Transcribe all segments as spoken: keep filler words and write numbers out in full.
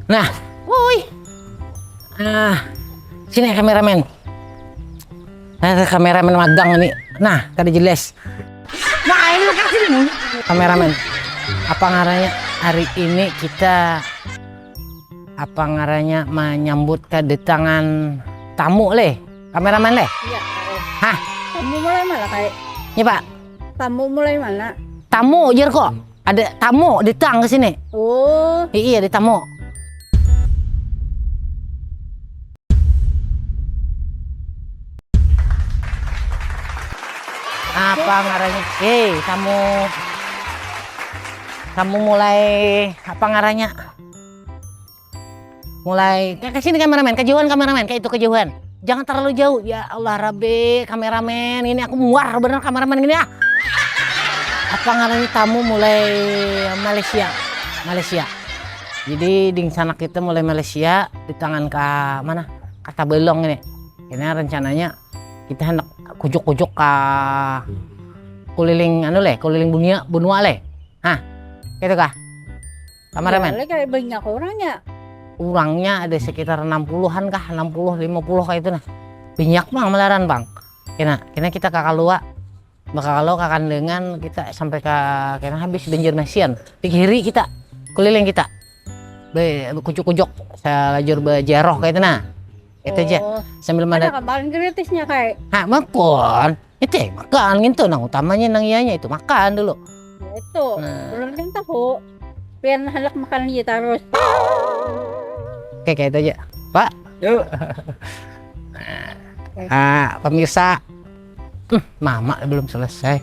Nah, woi. Ah, sini kameramen. Nah, kameramen magang ini. Nah, kada jelas. Nah, ini kasih nih. Kameramen. Apa ngarannya hari ini kita apa ngarannya menyambut kedatangan tamu leh? Kameramen leh? Iya. Hah? Tamu mulai mana kayak? Iya, Pak. Tamu mulai mana? Tamu jer kok. Ada tamu datang ke sini. Oh. Iya, ada tamu. Apa ngarannya? Hei, tamu. Tamu mulai apa ngarannya? Mulai ke sini kameramen, kejauhan kameramen, kayak itu kejauhan. Jangan terlalu jauh. Ya Allah Rabbi, kameramen ini aku muar bener kameramen ini ah. Apa ngarannya tamu mulai Malaysia. Malaysia. Jadi dingsanak kita mulai Malaysia di tangan ke mana? Kata Belong ini. Ini rencananya kita hendak kujuk-kujuk ke kuliling anu leh, kuliling dunia benua leh. Hah. Gitu kah? Kameramen. Ya, kayak banyak orangnya. Orangnya ada sekitar enam puluhan kah, enam puluh, lima puluh kayak itu nah. Banyak bang melaran bang. Kena, kena kita kakak lua, bakal kalau kakandangan kita sampai ke kena habis Banjarmasian. Di kiri kita, keliling kita. Be, kujuk-kujuk, salajur bejaroh kayak itu nah. Itu aja. Oh. Sambil mana? Ada kemarin gratisnya kayak. Ha, makon. Itu makan gitu nang utamanya nang ianya itu makan dulu. Ya itu. Nah. Belum kan tahu. Pian hendak makan aja terus. Oke, kayak itu aja. Pak. Yuk. Ah, pemirsa. Hmm, mama belum selesai.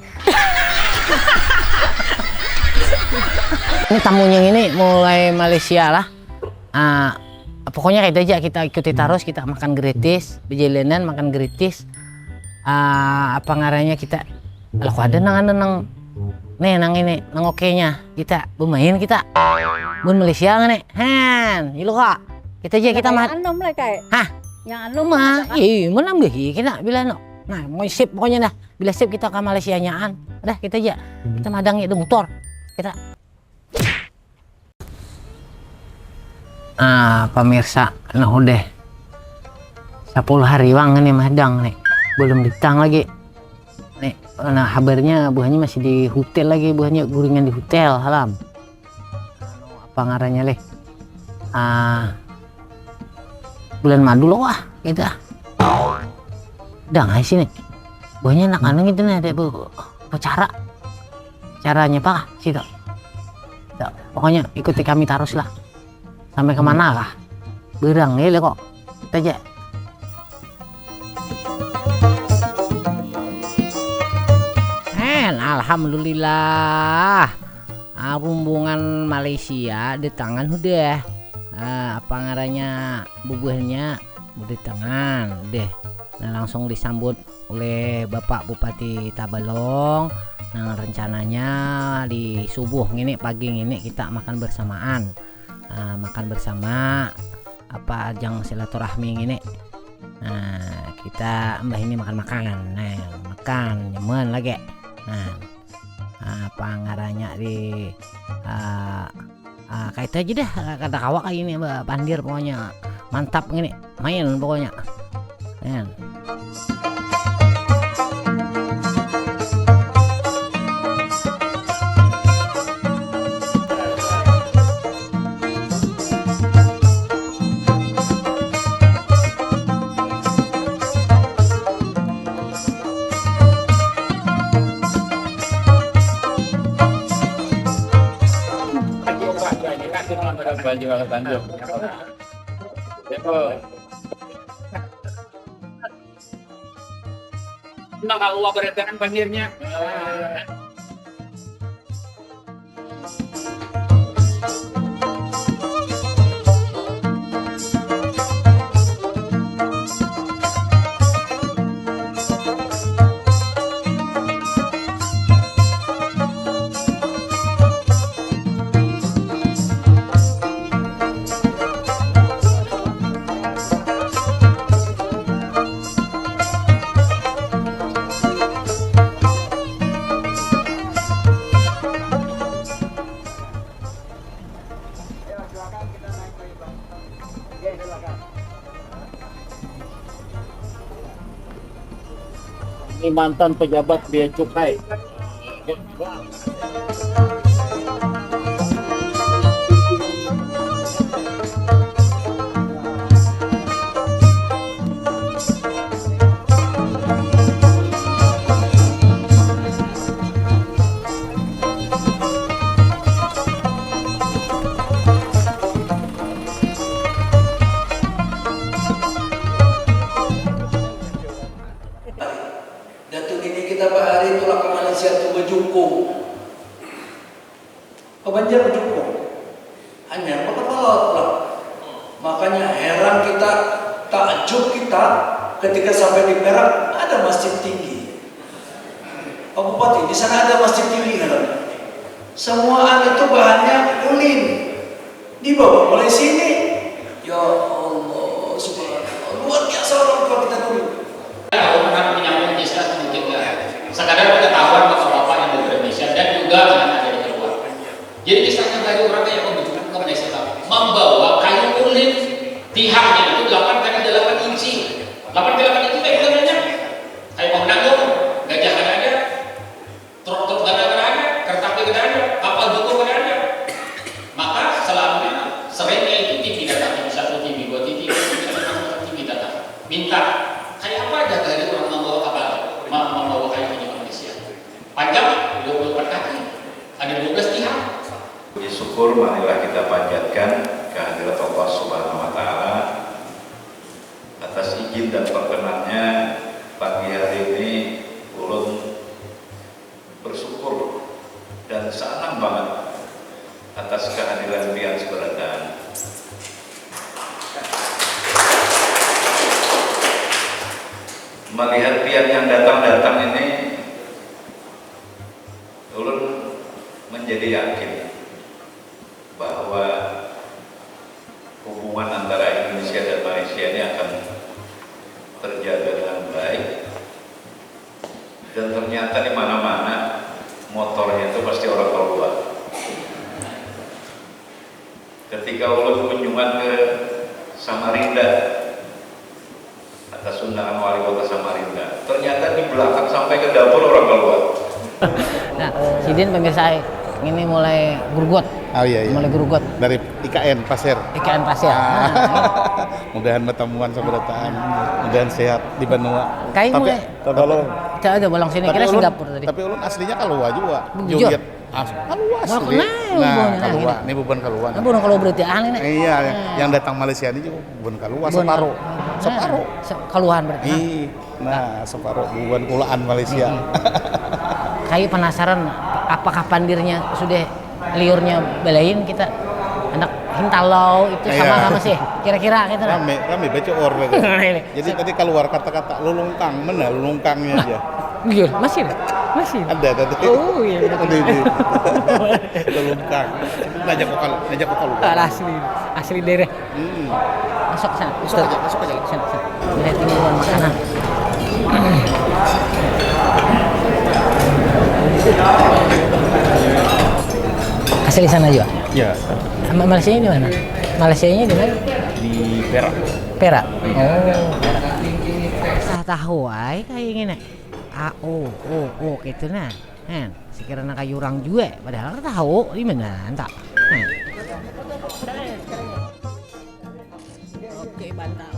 Ini tamunya ini mulai Malaysia lah. Ah, pokoknya kayak itu aja kita ikuti terus, kita makan gratis, perjalanan makan gratis. Ah, apa ngarannya kita kalau ada nang anu nang nih nang ini nang oke nya kita bermain kita bun Malaysia nggak nih hen ilu kak kita aja kita mah anu mulai kayak hah yang anu mah iya mana ambil kita bila no nah mau sip pokoknya dah bila sip kita ke Malaysia nyaan dah kita aja kita madang itu motor kita Ah, pemirsa, nah udah sepuluh hari wang nih madang nih, belum ditang lagi. Nih, nah habarnya buahnya masih di hotel lagi, buahnya guringan di hotel halam. Anu, apa ngarannya leh? Ah, bulan madu loh wah, gitu ah. Dang aja sini. Buahnya anak anu gitu nih, ada bu, apa cara? Caranya apa kah? Situ. Tuh, pokoknya ikuti kami terus lah. Sampai kemana kah? Berang ya kok. Kita aja. Hen, alhamdulillah. Ah, rombongan Malaysia di tangan udah. Ah, apa ngarannya bubuhnya udah tangan deh. Nah, langsung disambut oleh Bapak Bupati Tabalong. Nah, rencananya di subuh ngini pagi ngini kita makan bersamaan. Ah, makan bersama apa ajang silaturahmi ngini. Nah, kita mbah ini makan-makan. Nah, makan nyaman lagi. Nah, apa ngarannya di ah, Ah, kayak itu aja dah, kada kawa kayak ini pandir pokoknya mantap gini, main pokoknya. Main. Nah, kalau uang beredaran banjirnya. Mantan pejabat bea cukai. Datu nini kita bahari tulak ke Malaysia tu bejukung. Ke Banjar bejukung. Hanyar bakapala pulang. Makanya heran kita, takjub kita ketika sampai di Perak ada masjid tinggi. Pak Bupati, di sana ada masjid tinggi ngarannya. Semua anu itu bahannya ulin. Dibawa mulai sini. Ya Allah, subhanallah. Luar biasa orang tua kita dulu. Tahu tentang menyambung kisah sedikit lah. Sekadar pengetahuan bapak-bapak yang di Indonesia dan juga anak-anak yang di luar. Jadi kisahnya tadi orang yang membutuhkan kepada Islam membawa kayu ulin tihangnya itu delapan kali delapan inci. Delapan kali delapan inci kayak gimana? Kayak mau menanggung, gajah kan ada, truk-truk gana kan ada, kereta api kan ada, kapal jukung kan ada. Maka selamanya seringnya itu T V datang, T V satu, T V dua, T V, T V datang. Minta, kayak apa aja tadi orang membawa kapal, ma- membawa kayu ke Indonesia. Panjang dua puluh empat kaki, ada dua belas tihang. Puji syukur marilah kita panjatkan kehadirat Allah Subhanahu wa Ta'ala atas izin dan perkenannya pagi hari ini ulun bersyukur dan senang banget atas kehadiran pian seberataan. Melihat pian yang datang-datang ini, ulun menjadi yakin bahwa hubungan antara Indonesia dan Malaysia ini akan terjaga dengan baik. Dan ternyata di mana-mana motornya itu pasti orang keluar. Ketika ulun kunjungan ke Samarinda atas undangan wali kota Samarinda, ternyata di belakang sampai ke dapur orang keluar. Nah, sidin pemirsa, ini mulai grugot. Oh iya iya. Mulai grugot. Dari I K N Pasir. I K N Pasir. Ah. Nah, Mudahan batamuan sabarataan. Mudahan sehat di banua. Kain Tapi mulai. tapi ulun Kita ada balang sini. tapi Kira ulun- Singapura tadi. Tapi ulun aslinya Kalua juga. Bujur. Jungkit. As, Kalua Mau asli. kenal, Nah, bukan Kalua. asli. Ini bukan Kalua. Nah, bukan Kalua berarti ahli nih. Iya, Nah. Yang datang Malaysia ini juga bukan Kalua, Bukan. separuh. Nah, Separuh. se- Kaluan berarti. Nah. Ih, nah separuh bukan kulaan Malaysia. Kayak penasaran apakah pandirnya sudah liurnya belain kita anak hintalau itu sama Iya. sama sih kira-kira gitu nah. Rame, rame baca or gitu. Ini. Jadi tadi keluar kata-kata lulungkang, mana lulungkangnya aja. Iya, masih masih. Ada tadi. Oh, iya, iya. Ada ini. Lulungkang. Najak kokal, najak kokal. Asli, asli daerah. Hmm. Masuk sana. Masuk aja, masuk aja. Sana, sana. Lihat ini bukan makanan. Asli sana juga. Ya, Sama Malaysia di mana? Malaysia di mana? Di Perak. Perak. Oh, Perak. Sah tahu ay kayak gini. A O O O gitu nah. Kan, sekiranya kayak orang juga, padahal tahu di mana entah. Kan. Oke, bantal.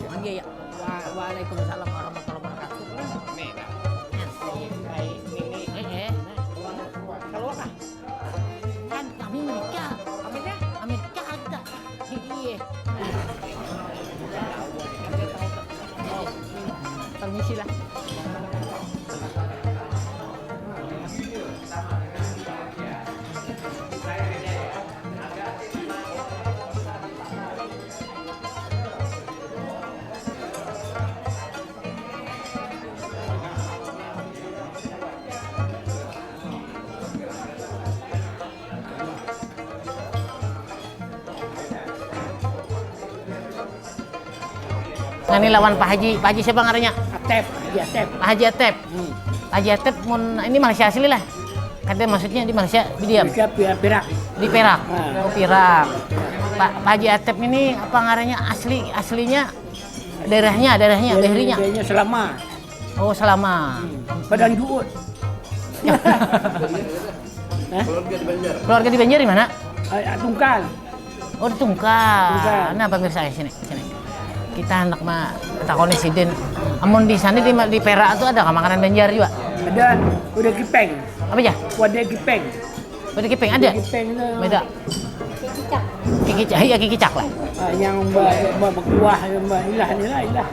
Oh, iya, iya. Wa- Waalaikumsalam warahmatullahi wabarakatuh. Nih, nah. Nah, ini, ini, eh, eh. Kalau apa? Kan kami Amerika. Amerika? Amerika ada. Iya. Permisi lah. Nah, ini lawan Pak Haji. Pak Haji siapa ngarannya? Atep, Haji Atep. Pak Haji Atep. Hmm. Pak Haji Atep mun ini Malaysia asli lah. Katanya maksudnya di Malaysia diam. Dia pi- Pirak. Di Perak. Nah. Oh, Pirak. Pak, Pak Haji Atep ini apa ngarannya, asli, aslinya daerahnya, daerahnya, Bahrinya? Daerahnya Selama. Oh, Selama. Hmm. Padang Juut. Hah? Keluarga di Banjar. Keluarga di Banjar di mana? Eh, Tungkal. Oh, di Tungkal. Tungkal. Nah, pemirsa, sini, sini. Kita hendak ma-, takoni sidin. Amun di sana di, di Perak tuh ada kah makanan Banjar juga? Ada, udah kipeng. Apa ya? Wadah kipeng. Wadah kipeng ada? Wadah kipeng itu. Beda. Kikicak. Kikicak, iya kikicak lah. Ah, yang ba-, ba-, berkuah, yang ba-, ilah, ilah, ilah.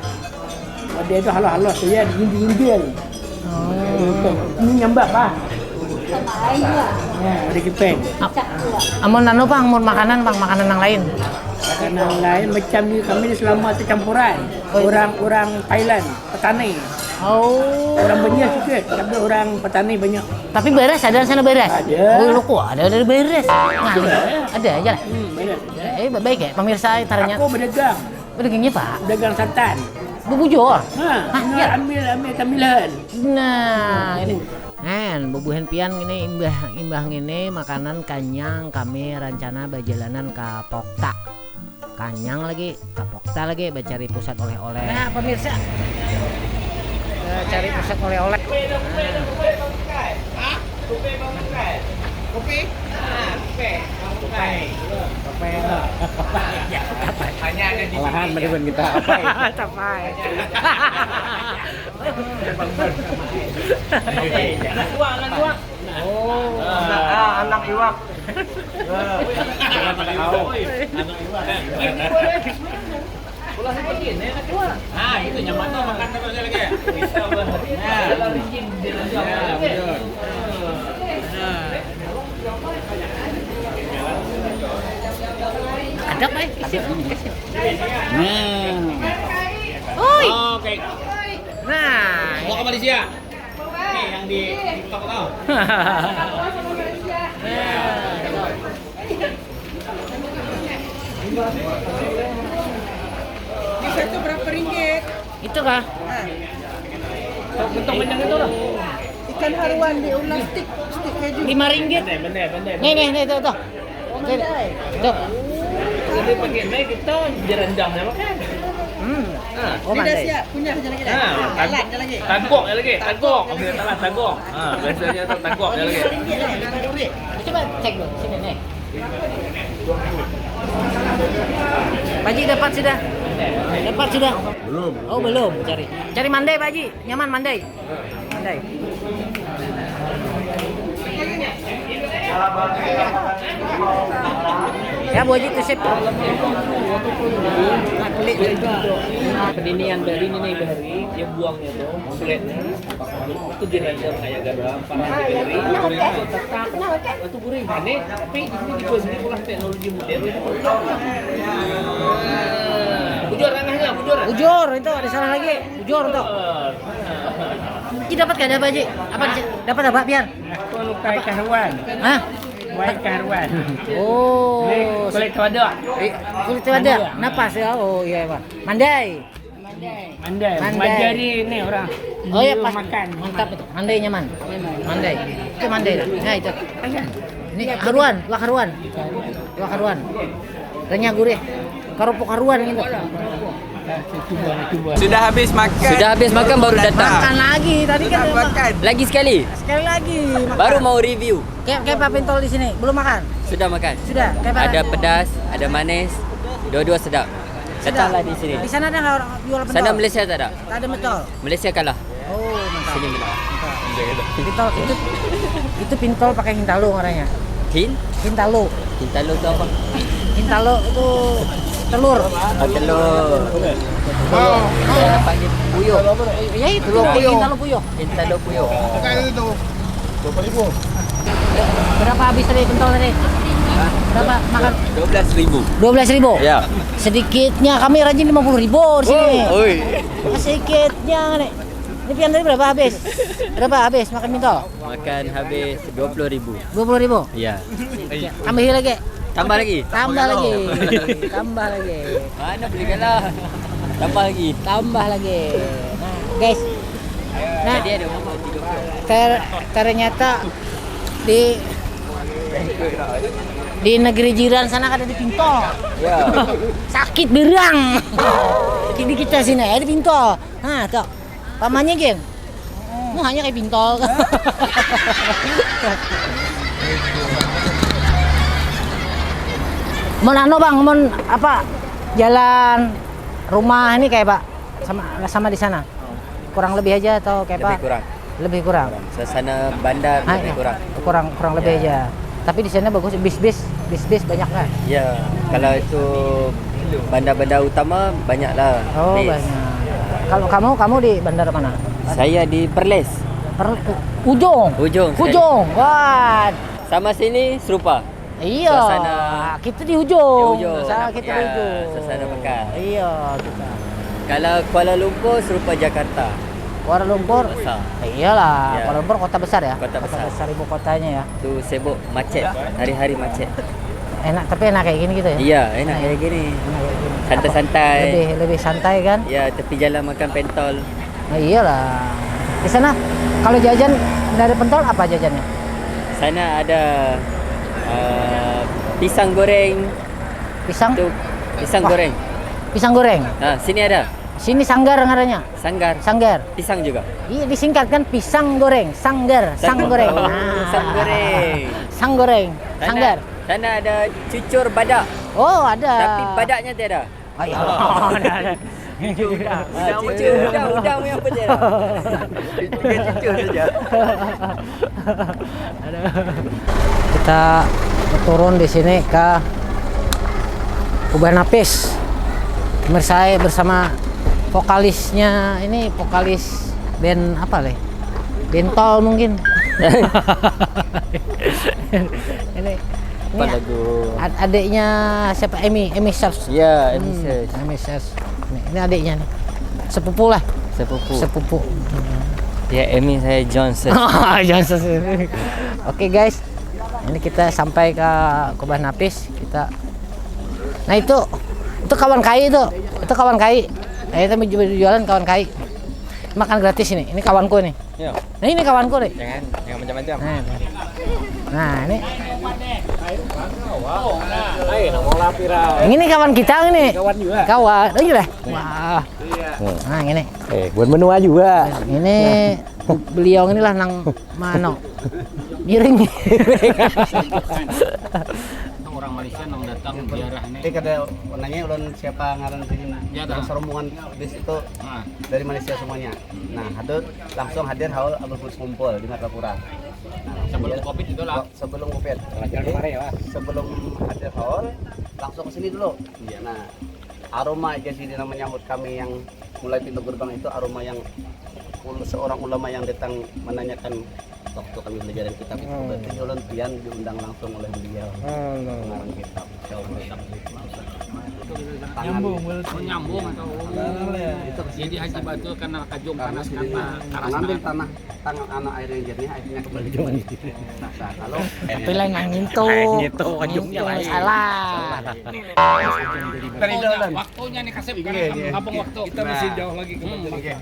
Wadah itu halus-halus, ya, diinti-inti aja. Oh. Ini nyambak, Pak. Sama aja. Ya, wadah kipeng. A-, amun anu, Bang, mun makanan, Bang, makanan yang lain. Makanan lain macam ni, kami ni Selama tu campuran. Oh, iya. Orang, orang Thailand, petani. Oh. Orang Banjar sikit, tapi orang petani banyak. Tapi beras ada sana beras? Ada. Oh, loko ada, ada beras. Nah, ada aja lah. Hmm, beras. Eh, baik ya, pemirsa, ternyata. Aku berdagang. Pedagangnya, Pak? Dagang santan. Bubujur? Nah, hah, nah, iya. Ambil, ambil, ambilan. Nah, ini. Nah, bubuhan pian ini imbah, imbah ini makanan kanyang, kami rancana bajalanan ka Pokta. Kanyang lagi, ka Pokta lagi, bacari pusat oleh-oleh. Nah, pemirsa. Eh, cari pusat oleh-oleh. Nah. Kopi? Ah, kopi. Kopi. Kopi. Hanya ada di sini. Malahan mendingan kita apa ya? Tapai. Anak iwak, anak iwak. Oh. Ah, anak iwak. Anak iwak. Nah, itu nyaman tuh, makan terus lagi. Nah. Nah, betul. Ada, Pak? Kasih, kasih. Nah. Oi. Oke. Nah. Mau ke Malaysia? Nih, yang di TikTok tuh. Nah. Bisa tuh berapa ringgit? Itu kah? Nah. Bentuk kenyang itu lah. Ikan haruan diulah stik, stik keju. Lima ringgit. Bende, bende, bende. Nih, nih, nih, tuh, tuh. Tuh. Tuh. Jadi pakai naik kita jerendangnya makan. Hmm. Ah. Oh, beda mandai. Siap, punya aja lagi deh. Ah, jalan, jalan lagi. Tagok ya lagi, tagok. Tagok ya lagi. Ambil tanah, tagok. Ah, biasanya tuh tagok ya lagi. Lima ringgit lah, lima ringgit. Coba cek dulu, sini nih. Pak Haji dapat sudah? Dapat sudah? Belum. Oh, belum, cari. Cari mandai, Pak Haji. Nyaman mandai. Mandai. Ya, Bu Haji, tuh sip. Nah, kulit. Peninian dari ini nih, dari dia buangnya tuh, kulitnya. Itu direndam kayak garam, panas diberi. Nah, oke. Itu tetap. Nah, oke. Itu gurih. Ini, tapi ini juga sendiri pulang teknologi modern. Bujur ranahnya, bujur. Bujur, itu ada salah lagi. Bujur, itu. Ini dapat kada, Pak Haji? Apa di-, dapat apa, pian? Aku lukai karuan. Hah? Lukai karuan. Oh. Ini kulit wadah. Eh, kulit wadah. Mandai. Napas ya? Oh, iya, Pak. Mandai. Mandai. Mandai. Mandai. Mengajari ini orang. Oh, iya, pas. Makan. Mantap itu. Mandai nyaman. Mandai. Itu mandai lah. Nah, itu. Ini haruan, wah haruan. Wah haruan. Renyah gurih. Kerupuk haruan gitu. Sudah habis makan. Sudah habis makan baru datang. Makan lagi. Tadi kan sudah makan. Lagi sekali. Sekali lagi makan. Baru mau review. Kayak, kayak Pak Pintol di sini, belum makan? Sudah makan. Sudah. Kayak apa? Ada pedas, ada manis. Dua-dua sedap. Sudah. Datanglah di sini. Di sana ada nggak orang jual pentol? Sana Malaysia tak ada? Tak ada pentol. Malaysia kalah. Oh, mantap. Sini menang. Mantap. Pintol itu, itu pintol pakai hintalu ngarannya. Hin? Hintalu. Hintalu itu apa? Hintalu itu telur. Oh, telur. Oh. Apa ini? Puyuh. Ya itu. Telur puyuh. Hintalu puyuh. Hintalu puyuh. Berapa habis tadi pentol tadi? Berapa makan? Dua belas ribu. Dua belas ribu? Ya. Sedikitnya kami rajin lima puluh ribu di sini. Oh, oi. Sedikitnya nih. Ini pian tadi berapa habis? Berapa habis makan pentol? Makan habis dua puluh ribu. Dua puluh ribu? Iya. Tambahi lagi. Tambah lagi? Tambah lagi. Tambah lagi. Mana beli kalah? Tambah lagi. Tambah lagi. Nah, guys. Nah, tadi ada ngomong tiga puluh. Ter-, ternyata di Di negeri jiran sana kada ada pintol. Ya. Sakit berang. Jadi kita sini ada pintol. Nah, tuh. Pamannya geng. Mau hanya kayak pintol. Mau nano bang, mau apa? Jalan rumah ini kayak pak sama sama di sana. Kurang lebih aja atau kayak lebih pak? Kurang. Lebih kurang. Suasana bandar lebih kurang. Kurang kurang lebih aja. Tapi di sana bagus bis-bis, bis-bis banyak nggak? Ya, kalau itu bandar-bandar utama banyak lah. Oh, bis. Banyak. Kalau kamu kamu di bandar mana? Saya di Perlis. Per, ujung. Ujung. Ujung. Wah. Sama sini serupa. Iya. Suasana kita di ujung. Di ujung. Suasana kita di ujung. Suasana Mekah. Iya kita. Kalau Kuala Lumpur serupa Jakarta. Kuala Lumpur. Besar. Iyalah, ya. Kuala Lumpur kota besar ya. Kota besar. Kota besar ibu kotanya ya. Tuh sibuk macet, hari-hari macet. Enak tapi enak kayak gini gitu ya. Iya, enak kayak gini. Enak kayak gini. Santai-santai. Lebih lebih santai kan? Ya, tepi jalan makan pentol. Nah, iyalah. Di sana kalau jajan dari pentol apa jajannya? Sana ada uh, pisang goreng. Pisang? Tuh, pisang goreng. Pisang goreng. Nah, sini ada. Sini sanggar ngarannya. Sanggar. Sanggar. Pisang juga. Iya disingkat kan pisang goreng, sanggar, sang goreng. Nah. Sang goreng. Sang goreng. Sanggar. Sana ada cucur badak. Oh, ada. Tapi badaknya tiada. Ayo. Cucur udang. Udang yang pecah. Cucur saja. Kita turun di sini ke Kubah Napis. Mersai bersama vokalisnya ini vokalis band apa leh? Bentol mungkin. Ini ini lagu ad- adiknya siapa Emi Emi Sers. Ya, Emi Sers. Emi Sers. Ini, ini adiknya nih. Sepupu lah. Sepupu. Sepupu. Ya Emi saya Johnson. Johnson. Oke guys. Ini kita sampai ke Kubah Napis, kita Nah itu itu kawan kai itu. Itu kawan kai. Nah, itu jualan kawan kai. Makan gratis ini. Ini kawanku nih. Ya. Nah ini kawanku nih. Jangan jangan macam-macam. Nah, nah ini. Ini kawan kita ini. Kawan juga. Kawan. Ini lah. Wah. Nah ini. Eh, buat menua juga. Ini beliau inilah nang mano miring. Orang Malaysia nang datang ziarah ini. Eh kada nanya ulun siapa ngaran sini. Serombongan di situ dari Malaysia semuanya. Nah, hadir langsung hadir haul Abah Mus Kumpul di Martapura. Nah, sebelum covid itu lah. Sebelum covid. Jadi, sebelum hadir haul langsung ke sini dulu. Nah, aroma aja sih menyambut kami yang mulai pintu gerbang itu aroma yang seorang ulama yang datang menanyakan waktu kami belajaran kitab itu hmm. Berarti ulun pian diundang langsung oleh beliau hmm. Mengarang kitab. Nyambung, oh, nyambung atau jadi haji batul karena kajung panas karena mengambil tanah tangan anak air yang jernih akhirnya kembali. Nah, kalau tapi lain nang ngintu. Ngintu kajungnya lain. Salah. Waktunya nih kasih iya, iya. Kampung waktu. Kita masih jauh lagi ke hmm, okay.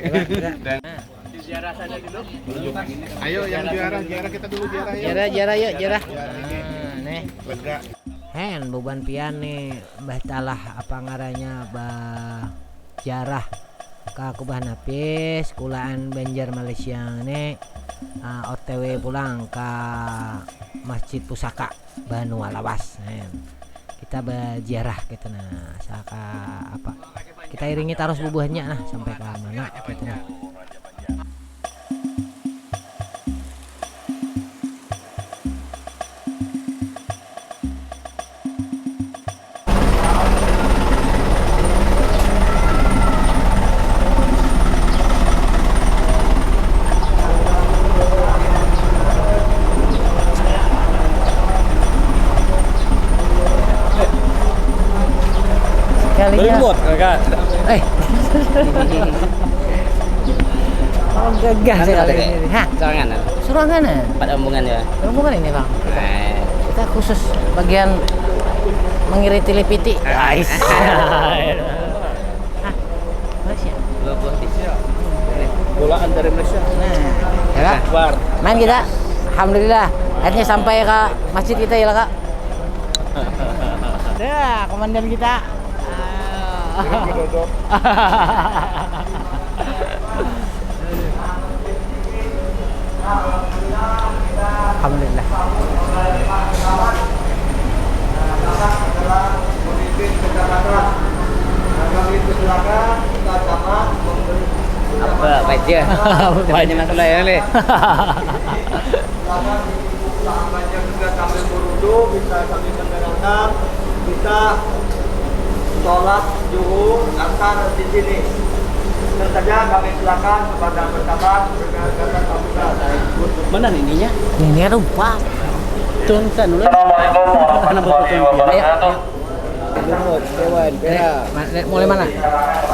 Ayo yang ziarah, ziarah kita dulu ziarah ya. Ziarah, ziarah yuk, ziarah. Nah, nih. Lega. Hen, beban pian nih, bah talah apa ngarannya, bah ziarah ka Kubah Napis, kulaan Banjar Malaysia nih, uh, O T W pulang ka Masjid Pusaka. Banua lawas nah. Kita berziarah kita nah saka apa kita iringi terus bubuhannya nah sampai ke mana kita nah. Sekalinya. Belum buat kakak. Eh. Oh, gagah sekali ini. Hah? Sorangan. Sorangan. Empat rombongan ya. Rombongan ini bang. Eh. Kita khusus bagian mengiring televisi. Guys. Malaysia. Dua buah tisu. Bolaan dari Malaysia. Nah, ya kak. Bar. Main kita. Alhamdulillah. Akhirnya sampai ke masjid kita ya kak. Dah, komandan kita. Alhamdulillah. Apa aja? Banyak masalah ya, Le. Silakan ibu-ibu, anak-anaknya juga sambil berwudu, bisa sambil mendengarkan, bisa sholat zuhur asar di sini. Tentu saja kami silakan kepada bersahabat dengan kata sambutan. Mana ininya? Ini ada empat. Tuh, kan dulu. Assalamualaikum warahmatullahi wabarakatuh. Lumut, Dewan, Pera. Ma-, mulai mana?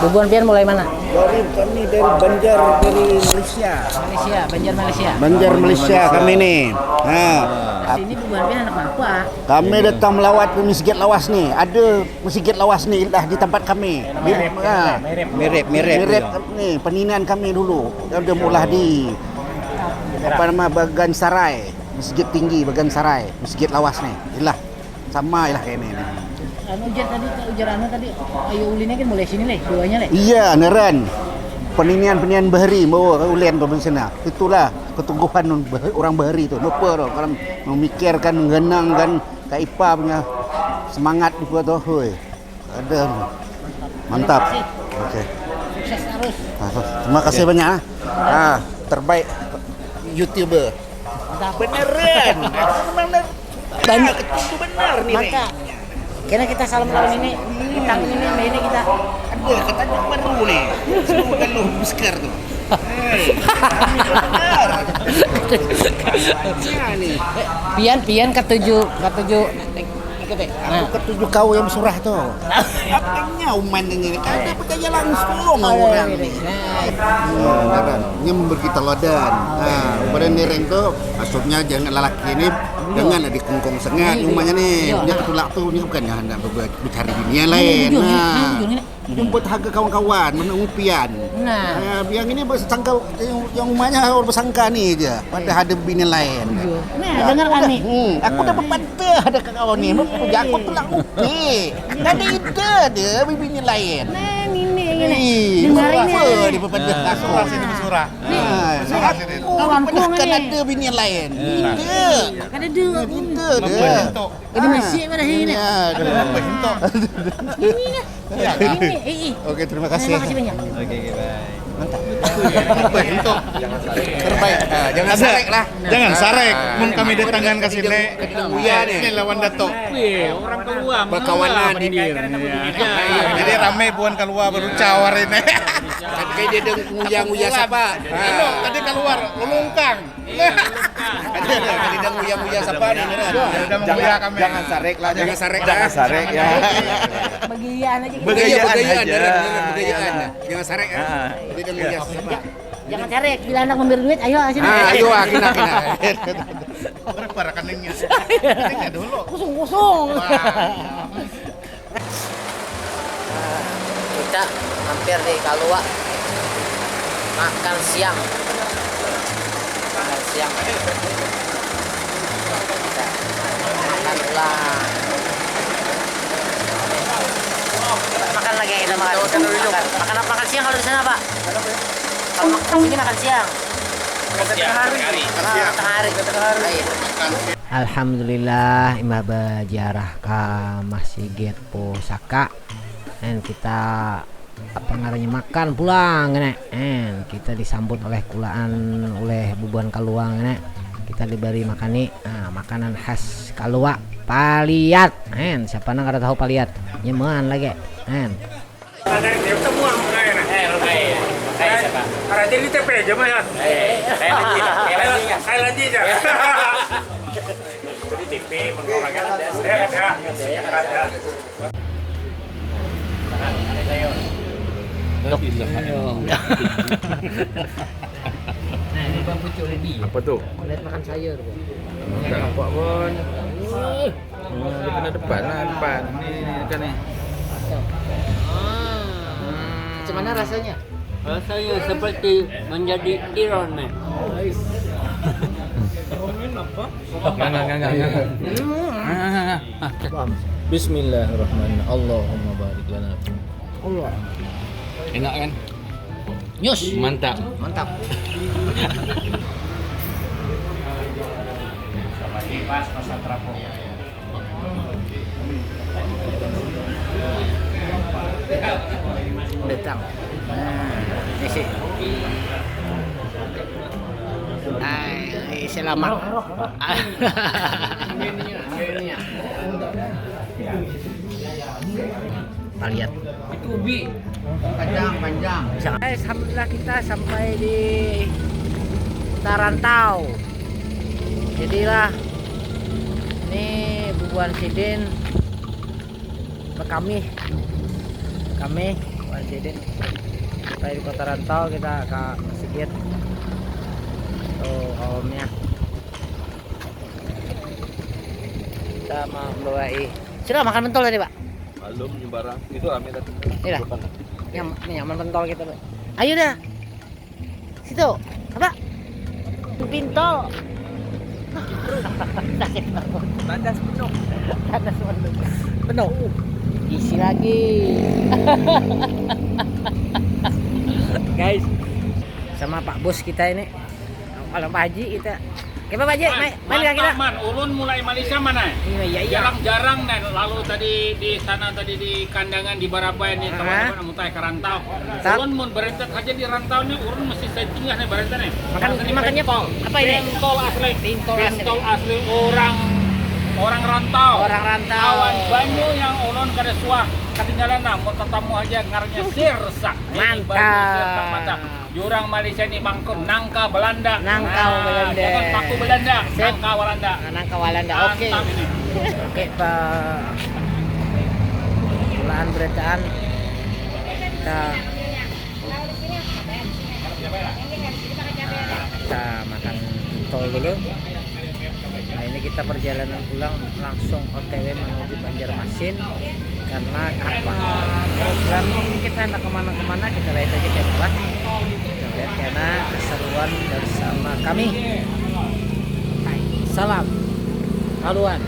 Bubuhan pian mulai mana? Dari kami dari Banjar, dari Malaysia. Malaysia, Banjar Malaysia. Banjar Malaysia kami nih. Nah, sini bubuhan pian anak apa? Kami datang melawat ke Masjid Lawas nih. Ada Masjid Lawas nih lah di tempat kami. Mirip, nah, mirip, mirip, mirip nih peninian kami dulu. Ada mula di apa nama, Bagan Sarai, Masjid Tinggi Bagan Sarai, Masjid Lawas nih. Ilah. Sama lah kayak ini. Anu, ujar tadi, ujar anu tadi, ayo ulinnya kan mulai sini leh, duanya leh. Iya, neran. Peninian-peninian bahari, bawa ulian ke sana. Itulah keteguhan bah-, orang bahari itu. Lupa orang, orang memikirkan, menggenangkan, kayak ipa punya semangat juga tuh, hui. Ada. Mantap. Oke. Sukses terus. Nah, terima kasih banyak, ah. Ah, terbaik YouTuber. Beneran. Bener. Banyak. Itu bener nih. Maka, kena kita salam lawan ini, kita ini, ini kita. Ada kata baru nih. Semoga lu busker tuh. Hei, bener. Iya nih. Pian, pian ketujuh, ketujuh. Ikut ya? Nah. Aku ketujuh kau yang surah tuh. Apanya uman ini? Kada percaya langsung orang ini. Nah, nya memberi teladan. Nah, pada nereng tuh, maksudnya jangan lelaki ini, jangan ada kungkung sengat. Iya, iya. Umanya nih, iya, dia ketulak tuh, ini bukannya hendak ber-, bercari bini yang lain. Iya, iya, iya. Nah, iya, iya. Jemput haga kawan-kawan, menunggu pian. Nah. Eh, yang ini bersangka, yang, yang umanya orang bersangka nih dia. Pada ada bini lain. Iya. Nah, dengar kami. Hmm, aku udah bepantah ada kawan nih. Iya, aku iya, tulang upi. Tadi itu ada bini lain. Nah, ini, ini. Ih, dengar ini. Apa dia bepantah aku? Surah sini, surah. Nih, nah, surah sini. Aku pernah nih. Ada bini lain. Iya. Itu. Kan ada dua. Itu dia. Ini masih pada sini. Iya, ada. Apa itu? Ini ya. Iya. Ini, eh, eh. Oke, terima kasih. Terima kasih banyak. Oke, oke, bye. Mantap. Apa itu? Terbaik. Ah, jangan sarek lah. Jangan sarek. Mun kami datangkan ke sini. Iya nih. Ini lawan Dato. Wih, orang keluar. Berkawanan di dia. Iya. Jadi ramai buhan keluar baru cawar ini. Tapi dia ada nguya-nguya siapa? Tadi keluar, lulungkang. Iya, lulungkang. Tadi ada nguya-nguya siapa nih? Ada nguya kami. Jangan sarek lah. Jangan sarek. Jangan sarek ya. Begayaan aja. Begayaan, begayaan, begayaan. Jangan sarek ya. Tadi ada nguya siapa? Jangan sarek, bila handak memberi duit, ayo sini. Ah, ayo, ah, kena, kena. Berapa rekeningnya? Rekeningnya dulu. Kosong-kosong. Wah. Kita mampir di Kalua makan siang. Makan siang. Kita makan pulang. Makan lagi kita makan. Makan, makan, makan siang kalau di sana, Pak. Kalau makan sini makan siang. Makan siang, matahari. Matahari. Matahari. Alhamdulillah, imbah baziarah ka Masjid Pusaka, and kita, apa ngarannya, makan pulang kene. And kita disambut oleh kulaan, oleh bubuhan Kalua kene. Kita diberi makani, nah, makanan khas Kalua, paliat. And siapa nang kada tahu paliat? Nyaman lagi. And Ada di T P aja mah ya. Saya lanjut, saya lanjut ya. Jadi T P menurut orang ada. Ya, ada. Ada. Nah, ini Bang Pucuk lagi. Apa tuh? Melihat makan sayur. Enggak nampak pun. Wah. Oh, di kena depan lah, depan. Ini, ini kan nih. Mantap. Macam mana rasanya? Rasanya seperti menjadi Iron Man. Enggak, enggak, enggak, enggak. Bismillahirrahmanirrahim. Allahumma barik lana. Allah. Enak kan? Nyus. Mantap. Mantap. Sama di pas pasar terapung. Datang. Nah, isi. Nah, isi lamak. Kita lihat. Itu ubi. Panjang, panjang. Guys, alhamdulillah kita sampai di Tarantau. Jadilah ini bubuhan sidin kami kami bubuhan sidin sampai di kota rantau, kita ke masjid tuh awalnya. Kita mau membawa, sudah makan pentol tadi, Pak? Belum, sembarang. Itu rame tadi. Iya. Bukan. Yang nyaman pentol kita, Pak. Ayo dah. Situ. Apa? Pintol. Tandas penuh. Tandas penuh. Penuh. Isi lagi. Guys, sama Pak Bos kita ini. Kalau Pak Haji kita. Oke, Pak Haji, main, main lagi kita. Man, ulun mulai Malaysia mana? Iya, iya, iya. Jarang-jarang nih, lalu tadi di sana, tadi di Kandangan, di Barabai nih, ah, teman-teman mutai ke rantau. Ulun mun berentet aja di rantau nih, ulun mesti saya tinggal nih berentet nih. Makan, makannya pentol. Apa ini? Pentol asli. Pentol asli. Pentol asli orang, orang rantau. Orang rantau. Awan banyu yang ulun kada suah ketinggalan lah, mau tetamu aja ngarannya sirsak. Ini banyu sirsak mantap. Mantap. Jurang Malaysia ni bangkun, nangka Belanda. Nangka Belanda. Jangan paku Belanda, sip. Nangka Walanda. Nah, nangka Walanda. Oke. Mantap ini. Oke, Pak. Pulaan berataan. Kita, kita makan pentol dulu. Nah, ini kita perjalanan pulang langsung O T W menuju Banjarmasin karena apa program ini kita hendak kemana-kemana, kita lihat aja channel lah. Kita lihat karena keseruan bersama kami. Salam Haluan.